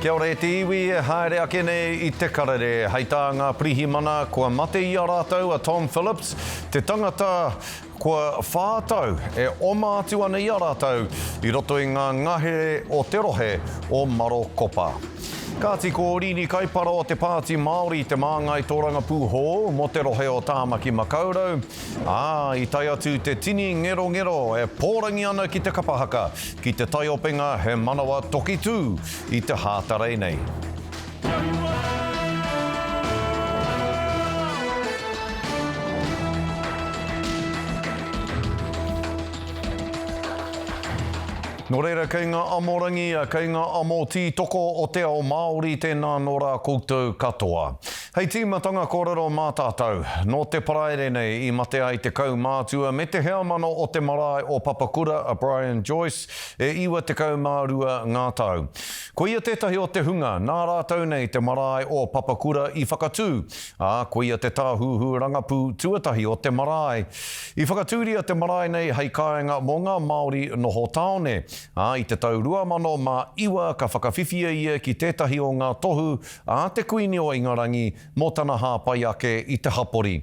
Kia ora e te iwi e haere ake nei i te karere. Hei tā ngā pirihimana, kua mate i a rātou a Tom Phillips, te tangata kua whā tau e oma atu ana i a rātou i roto i ngā ngahere o te rohe o Marokopa. Kāti ko Rini Kaipara o te Pāti Māori te māngai tōrangapū hou mō te rohe o Tāmaki Makaurau, ā, i tae atu te tini ngerongero e pōrangi ana ki te kapa haka, ki te taiopenga He Manawa Toki Tū i te Hātarei nei. Nō reira, kei ngā amorangi, kei ngā amo tītoko o te ao Māori, tēnā nō rā koutou katoa. Hei tīmatanga kōrero mā tātou, nō te Paraire nei i mate ai te kaumātua me te heamana o te marae o Papakura a Brian Joyce, e 92 ngā tau. Ko ia tētahi o te hunga nā rātou nei te marae o Papakura i whakatū, ā, ko ia te tāhuhu rangapū tuatahi o te marae. I whakatūria te marae nei hei kāinga mō ngā Māori noho tāone, ā, i te tau 2009 ka whakawhiwhia ia ki tētahi o ngā tohu a te Kuini o Ingarangi mō tana hāpai ake i te hapori.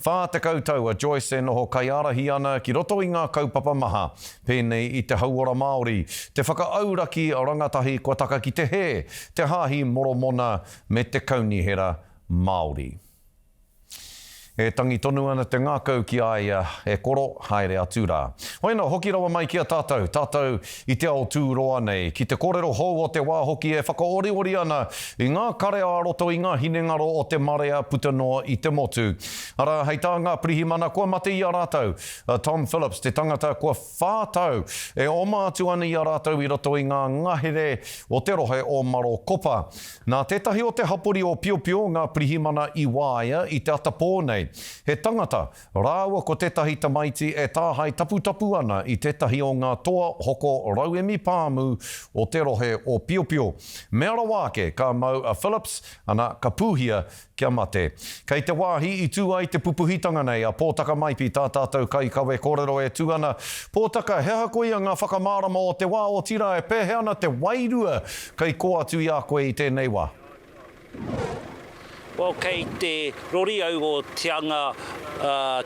40 tau a Joyce e noho kaiārahi ana ki roto i ngā kaupapa maha, pēnei i te hauora Māori, te whakaauraki rangatahi kua taka ki te hē, te Hāhi Moromona me te Kaunihera Māori. E tangi tonu ana te ngākau ki a ia, e koro, haere atu rā. Hoena, hoki rawa mai ki a tātou, tātou i te ao tūroa nei, ki te kōrero hou o te wā hoki e whakaoriori ana i ngā kare ā-roto i ngā hinengaro o te marea puta noa i te motu. Arā, hei tā ngā pirihimana kua mate i a rātou, a Tom Phillips, te tangata kua whā tau e oma atu ana i a rātou i roto i ngā ngahere o te rohe o Marokopa. Nā tētahi o te hapori o Piopio ngā pirihimana i waea i te ata pō nei. He tangata, rāua ko tētahi tamaiti e tāhae taputapu ana i tētahi o ngā toa hoko rauemi pāmu o te rohe o Piopio. Mea rawa ake ka mau a Phillips, ana, ka pūhia Kia mate. Kei te wāhi i tū ai te pupuhitanga nei a Pōtaka Maipi tā tātou kaikawe kōrero e tū ana. Pōtaka, he aha koia ngā whakamārama o te wā, otirā e pēhea ana te wairua kei kō atu i a koe i tēnei wā? Well, kei te rori au o Te Anga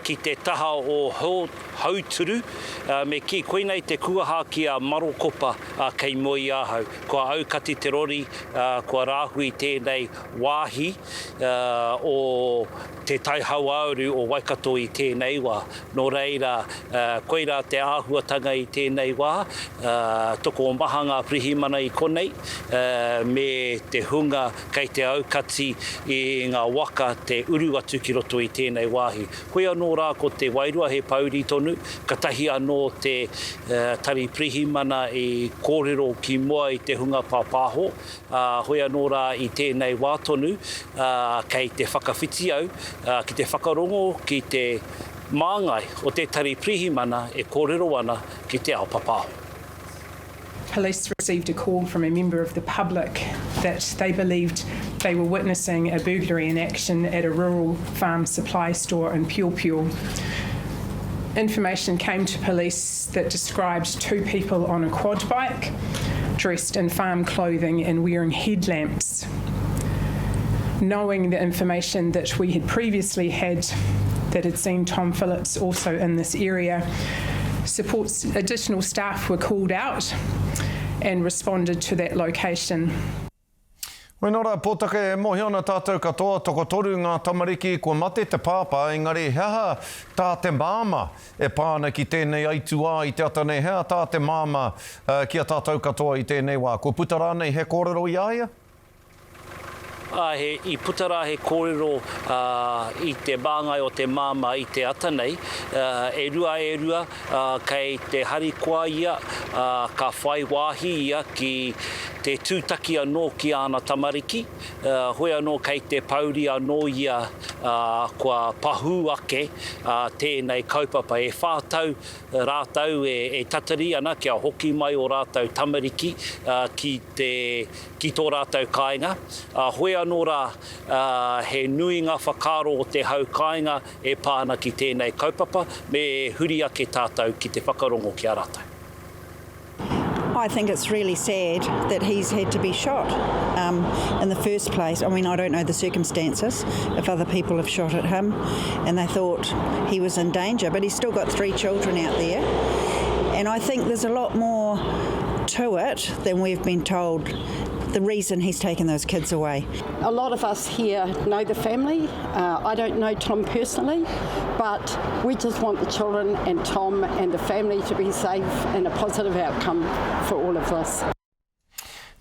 ki te taha o Hauturu, me kī, koinei te kuaha ki a Marokopa kei mua i ahau. Kua aukati te rori, kua rāhui tēnei wāhi o Te Tai Hauāuru o Waikato i tēnei wā. Nō reira, koirā te āhuatanga i tēnei wā, tokomaha ngā pirihimana i konei, me te hunga kei te aukati i ngā waka te uru atu ki roto i tēnei wāhi. Hoi anō rā ko te wairua he pouri tonu, katahi anō te Tari Pirihimana i kōrero ki mua i te hunga pāpāho, ā, hoi anō rā i tēnei wā tonu, ā, kei te whakawhiti au, ā, ki te whakarongo ki te māngai o te Tari Pirihimana e kōrero ana ki te ao papaho. Police received a call from a member of the public that they believed they were witnessing a burglary in action at a rural farm supply store in Piopio. Information came to police that described two people on a quad bike, dressed in farm clothing and wearing headlamps. Knowing the information that we had previously had that had seen Tom Phillips also in this area, supports additional staff were called out and responded to that location. Wena rā, Pōtaka, e mōhio ana tātou katoa, tokotoru ngā tamariki, kua mate te pāpā, engari he aha tā te māmā e pā ana ki tēnei aituā i te ata nei, he aha tā te māmā ki a tātou katoa i tēnei wā? Kua puta rānei he kōrero i a ia? Ā, he, i puta rā he kōrero i te māngai o te māmā i te ata nei, e rua e rua, kei te harikoa ia, ā, ka whai wāhi ia ki te tūtaki anō ki āna tamariki, ā, hoi anō kei te pōuri anō ia, ā, kua pahū ake, ā, tēnei kaupapa. E whā tau rātou e, e tatari ana kia hoki mai ō rātou tamariki, ā, ki te, ki tō rātou kāinga, ā, hoi anō rā, ā, he nui ngā whakaaro o te hau kāinga e pā ana ki tēnei kaupapa, me huri ake tātou ki te whakarongo ki a rātou. I think it's really sad that he's had to be shot um, in the first place. I mean, I don't know the circumstances if other people have shot at him and they thought he was in danger, but he's still got three children out there. And I think there's a lot more to it than we've been told the reason he's taken those kids away. A lot of us here know the family. Uh, I don't know Tom personally, but we just want the children and Tom and the family to be safe and a positive outcome for all of us.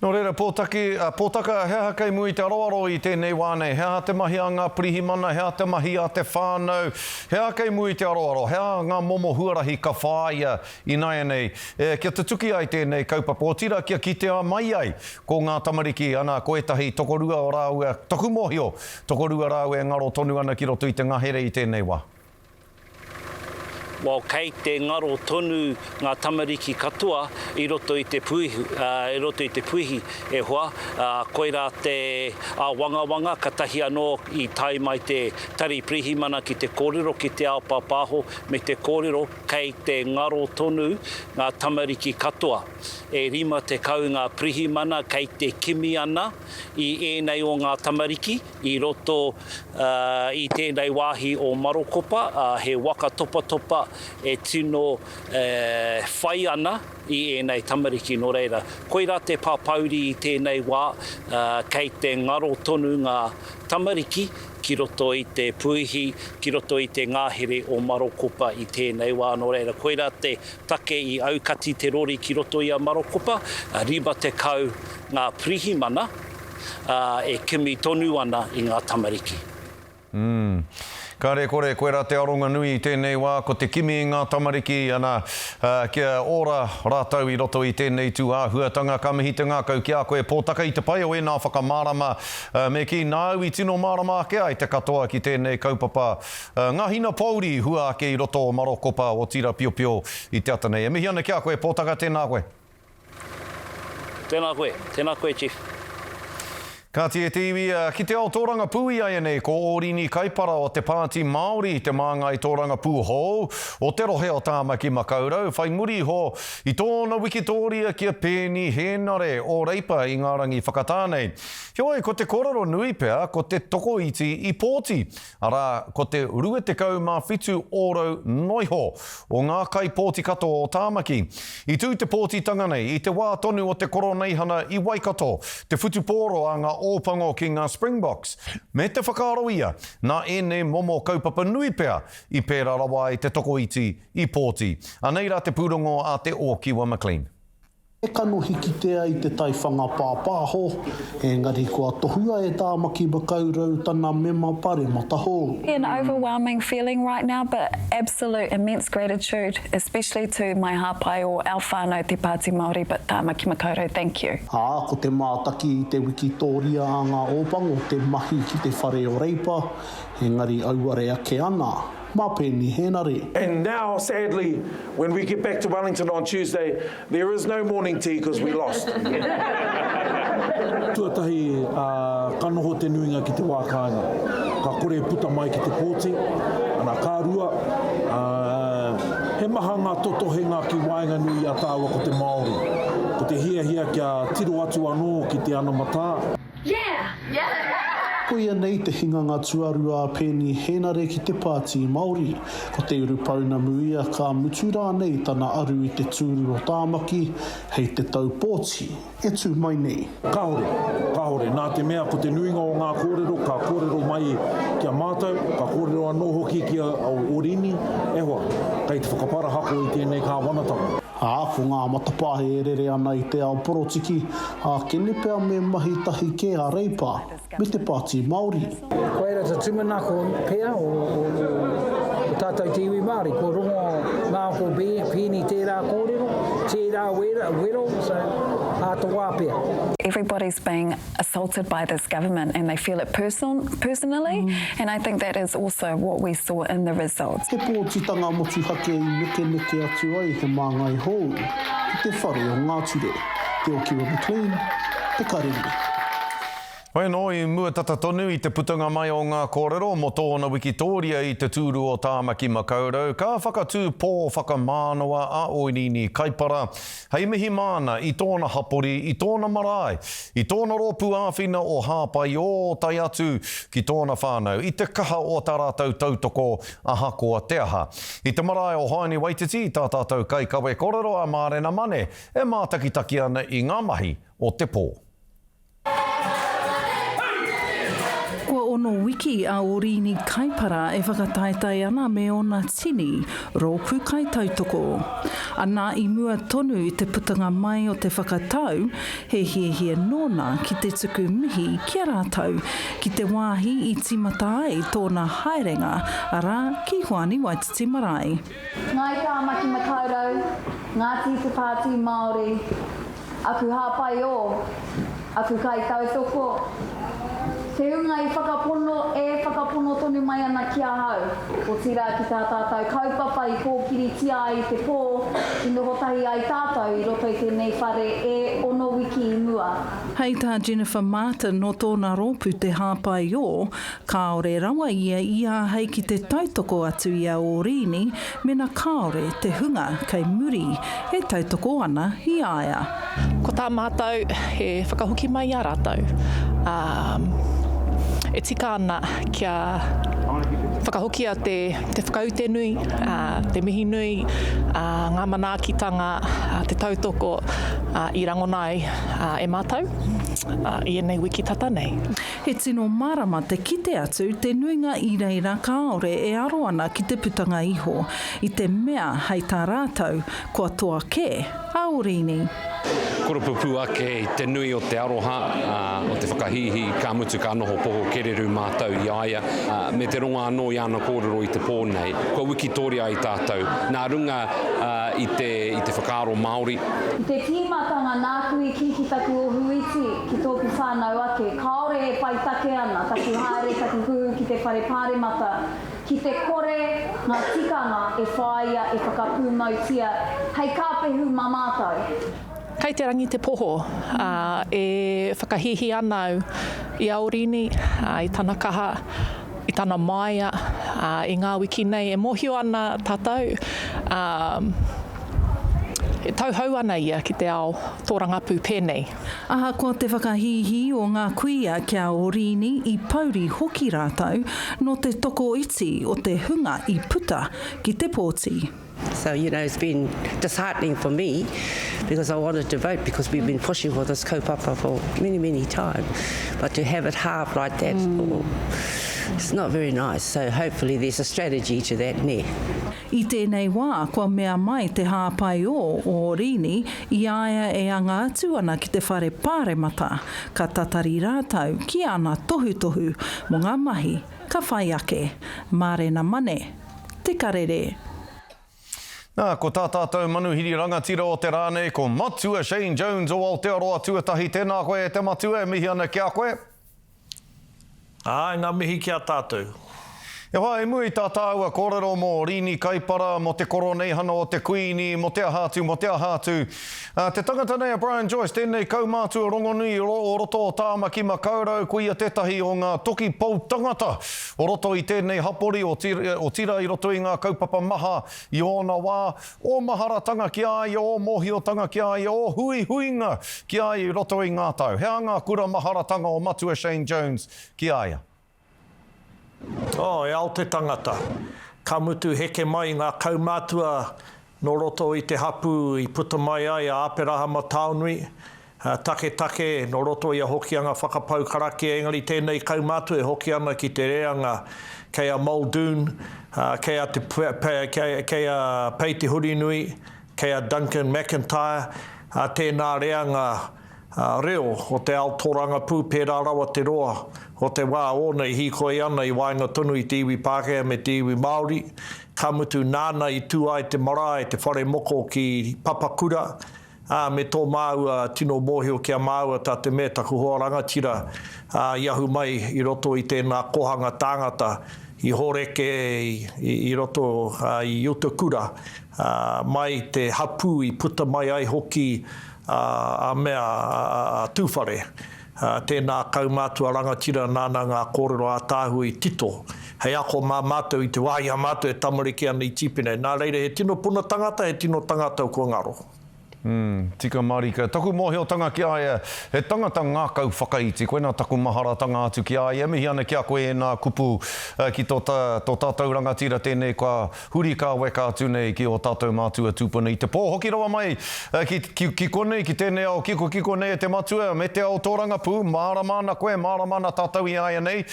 Nō reira, Pōtaki, Pōtaka, he aha kei mua i te aroaro i tēnei wā nei? He aha te mahi a ngā pirihimana, he aha te mahi a te whānau? He aha kei mua i te aroaro? He aha ngā momo huarahi ka whāia ināianei e, kia tutuki ai tēnei kaupapa, otirā kia kitea mai ai ko ngā tamariki, ana, ko ētahi tokorua o rāua, taku mōhio, tokorua rāua e ngaro tonu ana ki roto i te ngahere i tēnei wā. Well, kei te ngaro tonu ngā tamariki katoa i roto i te puihu, i roto i te puihi, e hoa, koirā te āwangawanga, katahi anō i tae mai te Tari Pirihimana ki te kōrero ki te ao pāpāho me te kōrero kei te ngaro tonu ngā tamariki katoa. E 50 ngā pirihimana kei te kimi ana i ēnei o ngā tamariki, I roto i tēnei wāhi o Marokopa, he waka topatopa e tino whai ana i ēnei tamariki, nō reira, koirā te pāpāuri i tēnei wā, kei te ngaro tonu ngā tamariki ki roto i te puihi, ki roto i te ngahere o Marokopa i tēnei wā, nō reira, koirā te take i aukati te rori ki roto i a Marokopa, 50 ngā pirihimana. ā, e kimi tonu ana i ngā tamariki. Mm. Kāre kore, koirā te aronga nui i tēnei wā, ko te kimi i ngā tamariki, ana, ā, kia ora rātou i roto i tēnei tū āhuatanga. Ka mihi te ngākau ki a koe, Pōtaka, i te pai o ēnā whakamārama, ā, me kī, nāu i tino mārama ake ai te katoa ki tēnei kaupapa, ā, ngā hinapōuri i hua ake i roto o Marokopa, otirā Piopio i te ata nei. E mihi ana ki a koe, Pōtaka, tēnā koe. Tēnā koe, tēnā koe Chief. Kāti e te iwi, ki te ao tōrangapū iaianei ko Ōrini Kaipara o te Pāti Māori te māngai tōrangapū hou o te rohe o Tāmaki Makaurau whai muri iho i tōna wikitōria ki a Peeni Hēnare o Reipa i ngā rangi whakatā nei. Heoi, ko te kōrero nui pea ko te tokoiti i pōti. Arā, ko te 27 ōrau noiho o ngā kaipōti katoa o Tāmaki. I tū te pōtitanga nei i te wā tonu o te koroneihana i Waikato, te whutupōro a ngā Ōpango ki ngā Springboks, me te whakaaro ia, nā ēnei momo kaupapa nui pea i pērā rawa ai te tokoiti i pōti. Anei rā te pūrongo a Te Ōkiwa McLean. He kanohi kitea i te taiwhanga pāpāho, engari kua tohua e Tāmaki Makaurau tana mema paremata hou. An overwhelming feeling right now but absolute immense gratitude especially to my hāpai o our whānau Te Pāti Māori but Tāmaki Makaurau thank you. Ā, ko te mātaki i te wikitōria a ngā Ōpango te mahi ki te whare o Reipa, engari auare ake ana. Mā Peeni Hēnare. And now, sadly, when we get back to Wellington on Tuesday, there is no morning tea because we lost. Tuatahi, ka noho te nuinga ki te wā kāinga. Ka kore e puta mai ki te pōti. Ana, ka rua, he maha ngā totohenga ki waenganui i a tāua ko te Māori. Ko te hiahia kia tiro atu anō ki te anamatā. Yeah! Koia nei te hinganga tuarua a Peeni Henare ki te Pāti Māori. Ko te urupounamu ia ka mutu rānei tana aru i te tūru o Tāmaki hei te tau pōti e tū mai nei. Kāore, kāore, nā te mea ko te nuinga o ngā kōrero ka kōrero mai ki a mātou, ka kōrero anō hoki ki a Orini, e hoa, kei te whakaparahako i tēnei kāwanatanga. Ā, ko ngā matapae e rere ana i te ao porotiki, ākene pea me mahi tahi kē a Reipa me te Pāti Māori. Koira te tūmanako pea o tātou te iwi Māori, kua rongo ngā ko Peeni tērā kōrero, tērā wero, so ā te wā pea. Everybody's being assaulted by this government and they feel it personally and I think that is also what we saw in the results. He pōtitanga motuhake i nekeneke atu ai he māngai hou ki te whare o ngā ture. Te Okiwa McLean, Te Karere. Hoi anō, i mua tata tonu i te putanga mai o ngā kōrero mō tōna wikitōria i te tūru o Tāmaki Makaurau, ka whakatū pō whakamānawa a Oiriini Kaipara hei mihi māna i tōna hapori, i tōna marae, i tōna rōpū āwhina o Hāpai Ō tae atu ki tōna whānau i te kaha o tā rātou tautoko ahakoa te aha. I te marae o Haini Waititi, tā tātou kaikawe kōrero a Mārena Mane e mātakitaki ana i ngā mahi o te pō. Kua ono wiki a Orīni Kaipara e whakataetae ana me ōna tini rōpū kaitautoko. Ana i mua tonu i te putanga mai o te whakatau, he hiahia nōna ki te tuku mihi ki a rātou, ki te wāhi i tīmata ai tōna haerenga, arā, ki Hoani Waititi Marae. Ngāi Tāmaki Makaurau, Ngāti Te Pāti Māori, Aku hāpai ō, aku kaitautoko, te hunga i whakapono e whakapono tonu mai ana ki ahau, otirā ki tā tātou kaupapa i kōkiritia ai i te pō i noho tahi ai tātou i roto i tēnei whare e ono wiki i mua. Hei tā Jennifer Martin nō tōna rōpū Te Hāpai Ō, kāore rawa ia i āhei ki te tautoko atu i a Ōrīni mena kāore te hunga kei muri e tautoko ana i a ia. Ko tā mātou he whakahoki mai i a rātou, ā, e tika ana kia whakahokia te, te whakaute nui, ā, te mihi nui, ā, ngā manaakitanga, ā, te tautoko, ā, i rangona ai, ā, e mātou, ā, i ēnei wiki tata nei. He tino mārama te kite atu te nuinga i reira kāore e aro ana ki te putanga iho, i te mea hei tā rātou, kua toa kē a Orīni. Koropupū ake i te nui o te aroha, o te whakahīhī, ka mutu ka noho poho kereru mātou i a ia, me te rongo anō i āna kōrero i te pō nei. Kua wikitoria ai tātou, nā runga i te whakaaro Māori. I te tīmatanga nāku i kī ki taku ohu iti, ki tōku whānau ake, kāore e whai take ana taku haere, taku kuhu ki te whare pāremata, ki te kore ngā tikanga e whāia, e whakapūmautia hei kāpehu mā mātou. Kei te rangi te poho, ā, e whakahīhī ana au i a Orini, ā, i tana kaha, i tana māia, ā, i ngā wiki nei e mōhio ana tātou, ā, e tauhou ana ia ki te ao tōrangapū pēnei. Ahakoa te whakahīhī o ngā kuia ki a Orīni i pouri hoki rātou nō te tokoiti o te hunga i puta ki te pōti. So, you know, it's been disheartening for me because I wanted to vote because we've been pushing for this kaupapa for many, many time. But to have it halved like that, mm. oh, it's not very nice. So hopefully there's a strategy to that, nē. I tēnei wā, kua mea mai te hāpai ō o Orīni i a ia e anga atu ana ki te whare pāremata, ka tatari rātou ki ana tohutohu mō ngā mahi ka whai ake. Mārena Mane, Te Karere. Nā, ko tā tātou manuhiri rangatira o te rā nei, ko Matua Shane Jones o Aotearoa Tuatahi. Tēnā koe e te matua, e mihi ana ki a koe. Āe, ngā mihi ki a tātou. E hoa, i mua i tā tāua kōrero mō Rini Kaipara, mō te koroneihana o te Kuini, mō te aha atu, mō te aha atu. Te tangata nei a Brian Joyce, tēnei kaumātua rongonui o roto o Tāmaki Makaurau, ko ia tētahi o ngā toki pou tangata o roto i tēnei hapori, otirā i roto i ngā kaupapa maha i ōna wā, ō maharatanga ki a ia, ō mōhiotanga ki a ia, ō huihuinga ki a ia i roto i ngā tau. He aha ngā kura maharatanga o Matua Shane Jones ki a ia? Oh, e ao te tangata. Ka mutu heke mai ngā kaumātua nō roto i te hapū i puta mai ai a Aperahama Taonui, taketake nō roto i a Hokianga whakapau karakia engari tēnei kaumātua e hoki ana ki te reanga kei a Muldoon, kei a te, kei a Pei Te Hurinui, kei a Duncan McIntyre, tēnā reanga reo o te ao tōrangapū pērā rawa te roa o te wā ōna i hīkoi ana i waenga tonu i te iwi Pākehā me te iwi Māori, ka mutu nāna i tū ai te marae, te whare moko ki Papakura, Ā, me tō māua tino mōhio ki a māua tā te mea taku hoa rangatira, ā, i ahu mai i roto i tēnā kohanga tāngata i Horeke, i, i roto, ā, i Utakura, ā, mai te hapū i puta mai ai hoki, ā, a mea, a, a, a Tūwhare. Tēnā kaumātua rangatira nāna ngā kōrero ātaahua i tito hei ako mā mātou i te wā i a mātou e tamariki ana i Tīpene. Nā reira he tino puna tangata, he tino tangata kua ngaro. Mm, tika marika. Taku mōhiotanga ki a ia, he tangata ngākau whakaiti. Koinā taku maharatanga atu ki a ia. Mihi ana ki a koe ēnā kupu ki tō, tō tātou rangatira tēnei kua huri ka weka atu nei ki ō tātou mātua tūpuna i te pō. Hoki rawa mai ki, ki, ki konei, ki tēnei ao kikokiko nei e te matua, me te ao tōrangapū. Mārama ana koe, mārama ana tātou i āianei.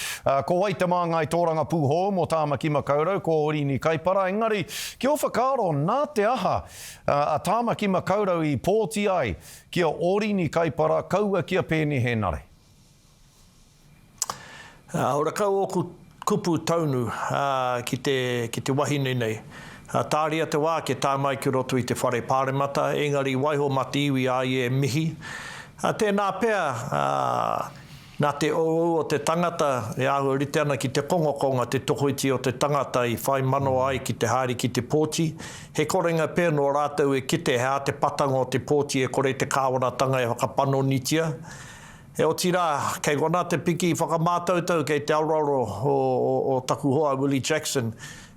Ko wai te māngai tōrangapū hou mō Tāmaki Makaurau, ko Orini Kaipara. Engari, ki ō whakaaro, nā te aha a Tāmaki Makaurau i pōti ai ki a Orini Kaipara kaua ki a Peeni Hēnare. Horekau ōku kupu taunu ki te, ki te wahine nei. Tāria te wā kia tae mai ki roto i te whare pāremata, engari waiho ma te iwi a ia e mihi. Tēnā pea, Nā te ouou o te tangata e āhua rite ana ki te kongakonga te tokoiti o te tangata i whai manawa ai ki te haere ki te pōti. He korenga pea nō rātou e kite he aha te patanga o te pōti e kore te kāwanatanga e whakapanonitia. E otirā, kei konā te piki whakamātautau kei te aroaro o taku hoa Willie Jackson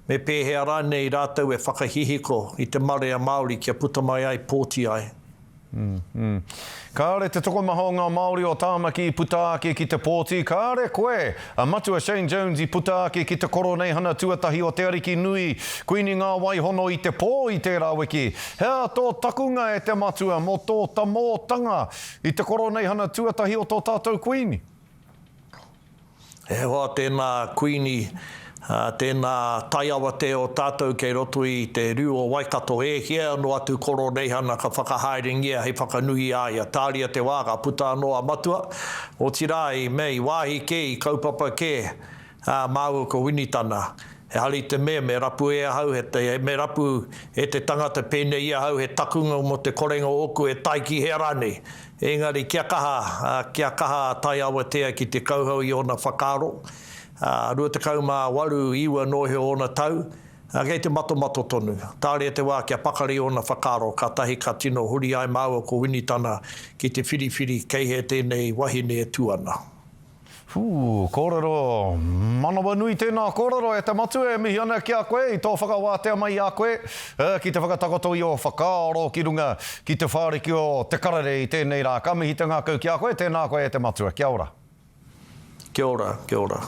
me pēhea rānei rātou e whakahihiko i te marea Māori kia puta mai ai pōti ai. Kāre te tokomaha o ngā Māori o Tāmaki i puta ake ki te pōti, kāre koe, a Matua Shane Jones i puta ake ki te Koroneihana tuatahi o Te Ariki Nui, Kuini Ngā Waihono i te pō i tērā wiki. He aha tō takunga e te Matua mō tō tamōtanga i te Koroneihana tuatahi o tō tātou Kuini? He hoa tēnā Kuini, tēnā taiawatea o tātou kei roto i te riu o Waikato e hia anō atu koroneihana ka whakahaerengia hei whakanui i a ia. Tāria te wā ka puta anō a Matua, otirā i mea i wāhi kē, i kaupapa kē ā māua ko Winitana. He hari te mea me rapu e ahau, he me rapu e te tangata pēnei i ahau he takunga mō te korenga ōku e tae ki hea rānei. Engari kia kaha, kia kaha a Taiawatea ki te kauhau i ōna whakaaro. 28, iwa noa iho ōna tau, kei te matomato tonu. Tāria te wā kia pakari ōna whakaaro, kātahi ka tino huri ai māua ko Winitana ki te whiriwhiri kei hea tēnei wahine e tū ana. Whū, kōrero manawanui tēnā kōrero e te matua e mihi ana ki a koe i tō whakawātea mai i a koe ki te whakatakoto i ō whakaaro ki runga ki te whāriki o Te Karere i tēnei rā. Ka mihi te ngākau ki a koe, tēnā koe e te matua. Kia ora. Kia ora, kia ora.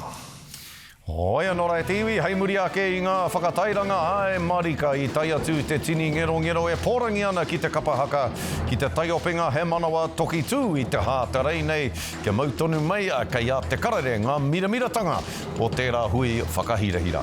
Hoi anō rā e te iwi, hei muri ake i ngā whakatairanga āe marika i tae atu te tini ngerongero e pōrangi ana ki te kapa haka, ki te taiopenga he manawa toki tū i te hātarei nei, kia mau tonu mai kei a Te Karere ngā miramiratanga o tērā hui whakahirahira.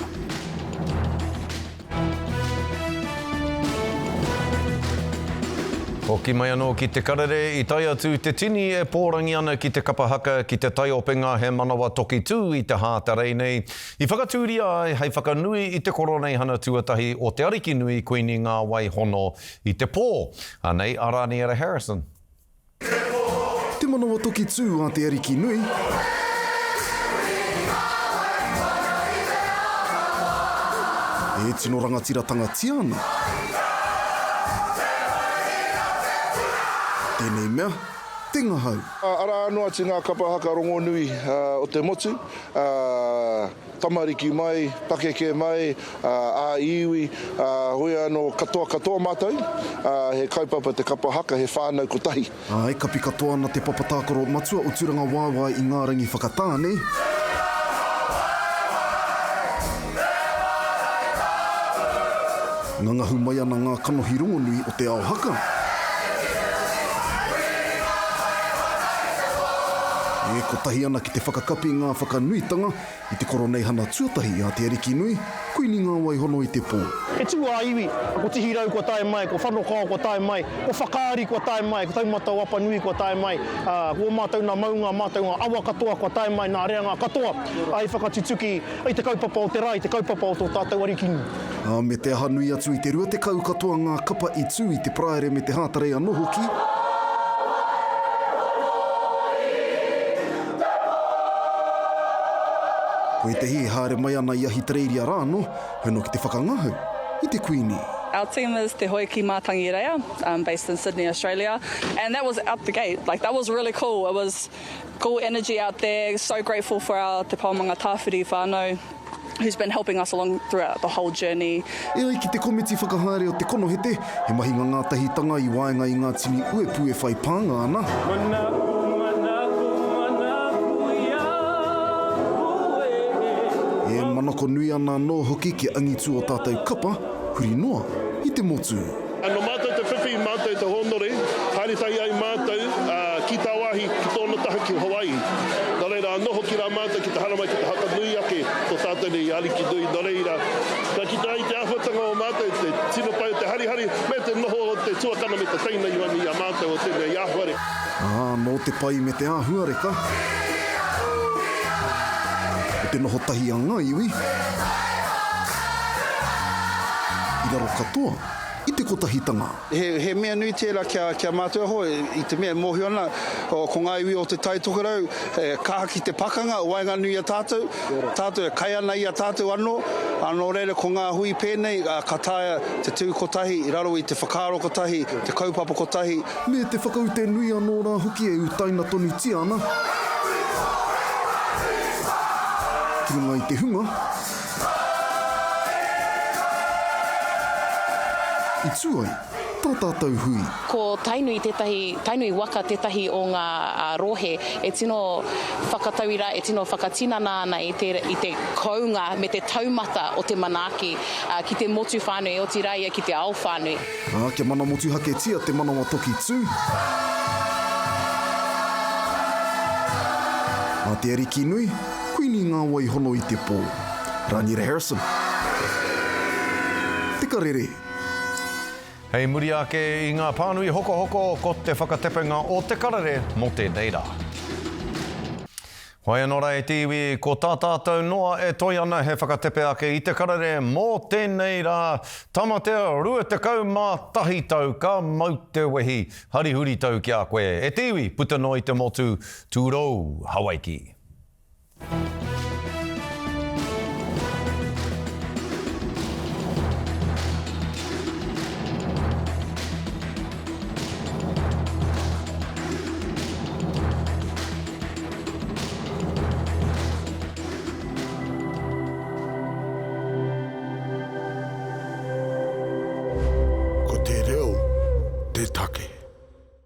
Hoki mai anō ki Te Karere, i tae atu te tini e pōrangi ana ki te kapa haka, ki te taiopenga he manawa toki tū i te hātarei nei, i whakatūria ai hei whakanui i te Koroneihana tuatahi o Te Arikinui Kuini Ngāwai Hono i te pō. Anei a Raniera Harrison. Te manawa toki tū a te Ariki nui. E tino rangatiratanga-tia ana. Tēnei mea, te ngahau. Arā anō atu ngā kapa haka rongonui o te motu, tamariki mai, pakeke mai, ā-iwi, hoi anō katoa katoa mātou, he kaupapa te kapa haka, he whānau kotahi. Āe, kapi katoa ana te papa tākaro matua o Turangawaewae i ngā rangi whakatāne. Ngangahu mai ana ngā kanohi rongonui o te ao haka. E kotahi ana ki te whakakapi ngā whakanuitanga I te Koroneihana tuatahi a Te Arikinui, Kuini Ngāwaihono i te pō. He tū ā-iwi, ko Tihirau kua tae mai, ko Whanokao kua tae mai, ko Whakaari kua tae mai, ko Taumata o Apanui kua tae mai, ā, ko ō mātou nā maunga, mātou ngā awa katoa kua tae mai, nā reanga katoa i whakatutuki i te kaupapa o te rā, i te kaupapa o tō tātou Arikinui. Ā, me te aha nui atu i te 20 katoa ngā kapa i tū i te Paraire me te Hātarei anō hoki. Ko ētahi e haere mai ana i Ahitereiria rā anō, hono ki te whakangahau i te Kuini. Our team is Te Hoe Ki Mātangireia, um, based in Sydney, Australia, and that was out the gate. Like, that was really cool. It was cool energy out there. So grateful for our Te Pao Mangatāwhiri whānau who's been helping us along throughout the whole journey. E ai ki te komiti whakahaere o te konohete, he mahinga ngātahitanga i waenga i ngā tini uepu e whai pānga ana. Manaku, manaku, manaku i a koe. E manako nui ana anō hoki kia angitu ō tātou kapa huri noa i te motu. Nō mātou te whiwhi, mātou te hōnore, haere tahi ai mātou ki tāwāhi, ki tōna taha ki Hawaii. Nō reira, anō hoki rā mātou ki te haramai ki te hakanui ake tō tātou nei Ariki nui. Nō reira, ka kite ai te āhuatanga o mātou, te tino pai o te harihari, me te noho o te tuakana me te teina i waenga i a mātou o tēnei āhuare. Ā, nō te pai me te āhuareka o te noho tahi a ngā iwi i raro katoa i te kotahitanga. He mea nui tērā ki a mātou aho, i te mea e mōhio ana ko ngā iwi o Te Tai Tokerau e kaha ki te pakanga o waenganui i a tātou, tātou e kai ana i a tātou anō, ā, nō reira ko ngā hui pēnei ka taea te tū kotahi i raro i te whakaaro kotahi, te kaupapa kotahi. Me te whakaute nui anō rā hoki e utaina tonutia ana ki runga i te hunga I tū ai tā tātou hui. Ko Tainui tētahi, Tainui waka tētahi o ngā rohe e tino whakatauira, e tino whakatinana ana i te, i te kounga me te taumata o te manaaki ki te motu whānui, otirā ia ki te ao whānui. Ā, kia mana motuhaketia te manawa toki tū. Mā te Ariki nui, Kuini ngā wai hono i te pō. Raniera Harrison. Te Karere. Hei muri ake i ngā pānui hokohoko ko te whakatepenga o Te Karere mō tēnei rā. Whai anō rā e te iwi, ko tā tātou noa e toe ana he whakatepe ake i Te Karere mō tēnei rā. Tamatea 21 tau ka mau te wehi, hari huritau ki a koe e te iwi puta noa i te motu, tūrou Hawaiki. Ko te reo te take.